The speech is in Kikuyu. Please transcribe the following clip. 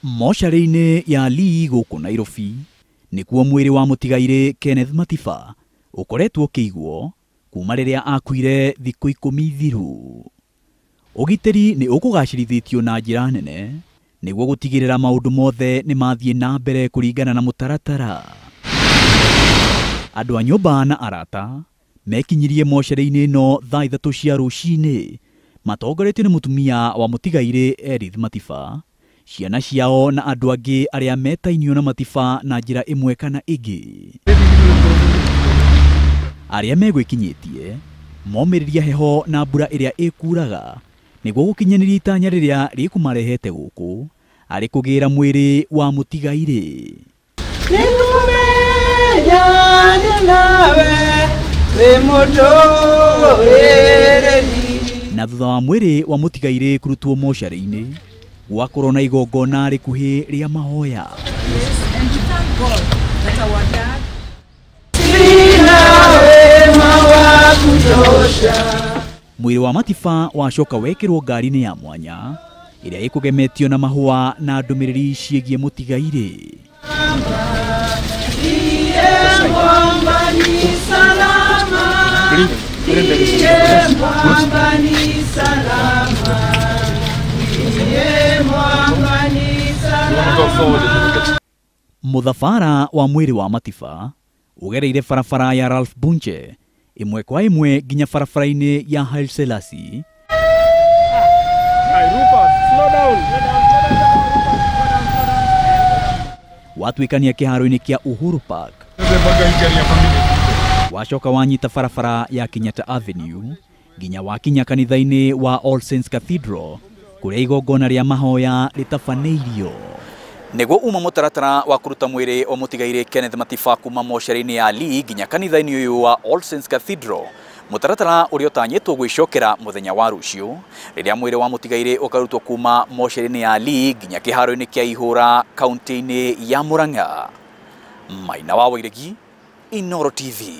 Mocarĩ-inĩ ya Lee gũkũ Nairobi nĩkuo mwĩrĩ wa mũtigairĩ Kenneth Matiba ũkoretwo ũkĩigwo kuma rĩrĩa akuire thikũ 10 thiru. Ũgitĩri nĩ ũkũgacĩrithĩtio na njĩra nene nĩguo gũtigĩrĩra maũndũ mothe nĩ mathiĩ na mbere kũringana na mũtaratara. Andũ a nyũmba na arata mekinyirie mocarĩ-inĩ ĩno thaa 3 cia rũcinĩ matongoretio nĩ mũtumia wa mũtigairĩ Edith Matiba, ciana ciao na andũ angĩ arĩa metainio na Matiba na njĩra ĩmwe kana ĩngĩ. Arĩa megwĩkinyĩtie momĩrĩria heho na mbura ĩrĩa ĩkuraga nĩguo gũkinyanĩria itanya rĩrĩa rĩkũmarehete gũkũ arĩ kũgĩra mwĩrĩ wa mũtigairĩ. Na thutha wa mwĩrĩ wa mũtigairĩ kũrutwo mocarĩ-inĩ gwakorwo na igongona rĩkuhĩ rĩa mahoya. Mwĩrĩ wa Matiba wacoka wekĩrwo ngari-inĩ ya mwanya ĩrĩa ĩkũgemetio na mahũa na ndũmĩrĩri ciĩgiĩ mũtigairĩ. Mũthabara wa mwĩrĩ wa Matiba ũgereire barabara ya Ralph Bunche ĩmwe kwa ĩmwe nginya barabara-inĩ ya Haile Selassie. Watuĩkania kĩharo-inĩ kĩa Uhuru Park. Wacoka wanyita barabara ya Kenyatta Avenue nginya wakinya kanitha-inĩ wa All Saints Cathedral kũrĩa igongona rĩa mahoya rĩtabanĩirio. Nĩguo uma mũtaratara wa kũruta mwĩrĩ wa mũtigairĩ Kenneth Matiba kuma mocarĩ-inĩ ya Lee nginya kanitha-inĩ ũyũ wa All Saints Cathedral, mũtaratara ũrĩa ũtanyĩtwo gwĩcokera mũthenya wa rũciũ rĩrĩa mwĩrĩ wa mũtigairĩ ũkarutwo kuma mocarĩ-inĩ ya Lee nginya kĩharo-inĩ kĩa Ihũra kaunti-inĩ ya Murang'a. Maina wa Wairegi, Inooro TV.